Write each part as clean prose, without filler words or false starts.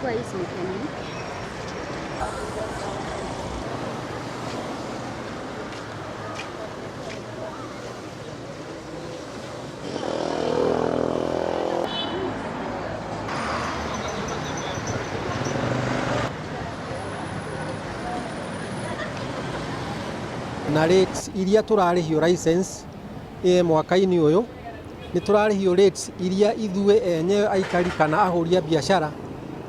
Price Mechanic. Na rates iria tũrarĩhio license mwaka-inĩ ũyũ nĩ tũrarĩhio rates iria ithuĩ enyewe aikari kana ahũri a biacara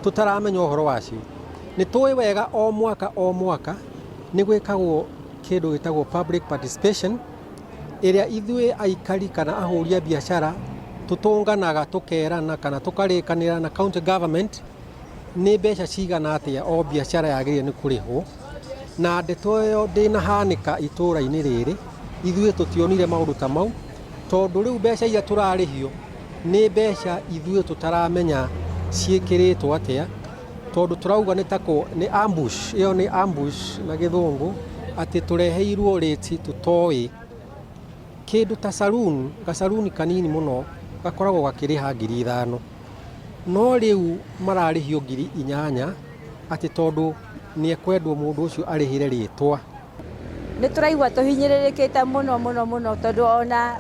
tũtaramenya ũhoro wacio. Nĩ tũĩ wega o mwaka o mwaka nĩ gwĩkagwo kĩndũ gĩtagwo public participation ĩrĩa ithuĩ aikari kana ahũri a biacara tũtũnganaga tũkerana kana tũkarĩkanĩra na county government nĩ mbeca cigana atĩa o biacara yagĩrĩire nĩ kũrĩhwo. Na ndeto ĩyo ndĩnahanĩka itũũra-inĩ rĩrĩ, ithuĩ tũtionire maũndũ ta mau, tondũ rĩu mbeca iria tũrarĩhio nĩ mbeca ithuĩ tũtaramenya ciĩkĩrĩtwo atĩa, tondũ tũrauga nĩ tako nĩ ambush, ĩyo nĩ ambush na gĩthũngũ, atĩ tũreheirwo rĩti tũtoĩ. Kĩndũ ta saloon, gacaruni kanini mũno gakoragwo gakĩrĩha 5,000, no rĩu mararĩhio 8,000 atĩ tondũ nĩ ekwendwo mũndũ ũcio arĩhĩre rĩtwa. Nĩ tũraigua tũhinyĩrĩrĩkĩte mũno mũno mũno, tondũ ona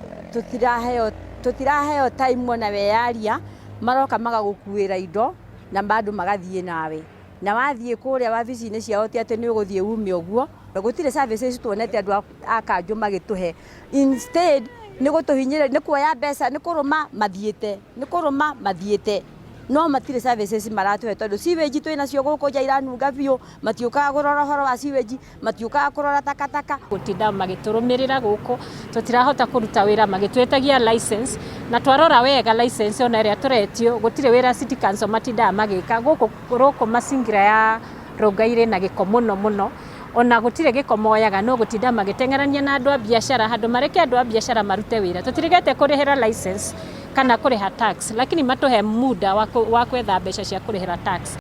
tũtiraheo time ona weyaria, maroka magagũkuĩra indo na bado magathiĩ nawe, na wathiĩ kũrĩa wabici-inĩ ciao ti atĩ nĩ ũgũthiĩ ume ũguo. Gũtirĩ services tuonete andũ a kanjũ magĩtũhe. Instead nĩ gũtũhinyĩrĩria, nĩ kuoya mbeca, nĩ kũrũma mathiĩte, nĩ kũrũma mathiĩte, no matirĩ services maratũhe, tondũ sewage twĩ nacio gũkũ nja iranunga biũ, matiũkaga kũrora ũhoro wa sewage, matiũkaga kũrora takataka. Gũtinda magĩtũrũmĩrĩra gũkũ, tũtirahota kũruta wĩra, magĩtwĩtagia license, na twarora wega license ona ĩrĩa tũretio gũtirĩ wĩra city council matindaga magĩka gũkũ. Gũkũ macingira ya Rongai rĩ na gĩko mũno mũno, ona gũtirĩ gĩko moyaga, no gũtinda magĩteng'erania na andũ a biacara handũ mareke andũ a biacara marute wĩra. Tũtirigete kũrĩhĩra license kana kũrĩha tax, lakini matũhe muda wa kwetha mbeca cia kũrĩhĩra tax.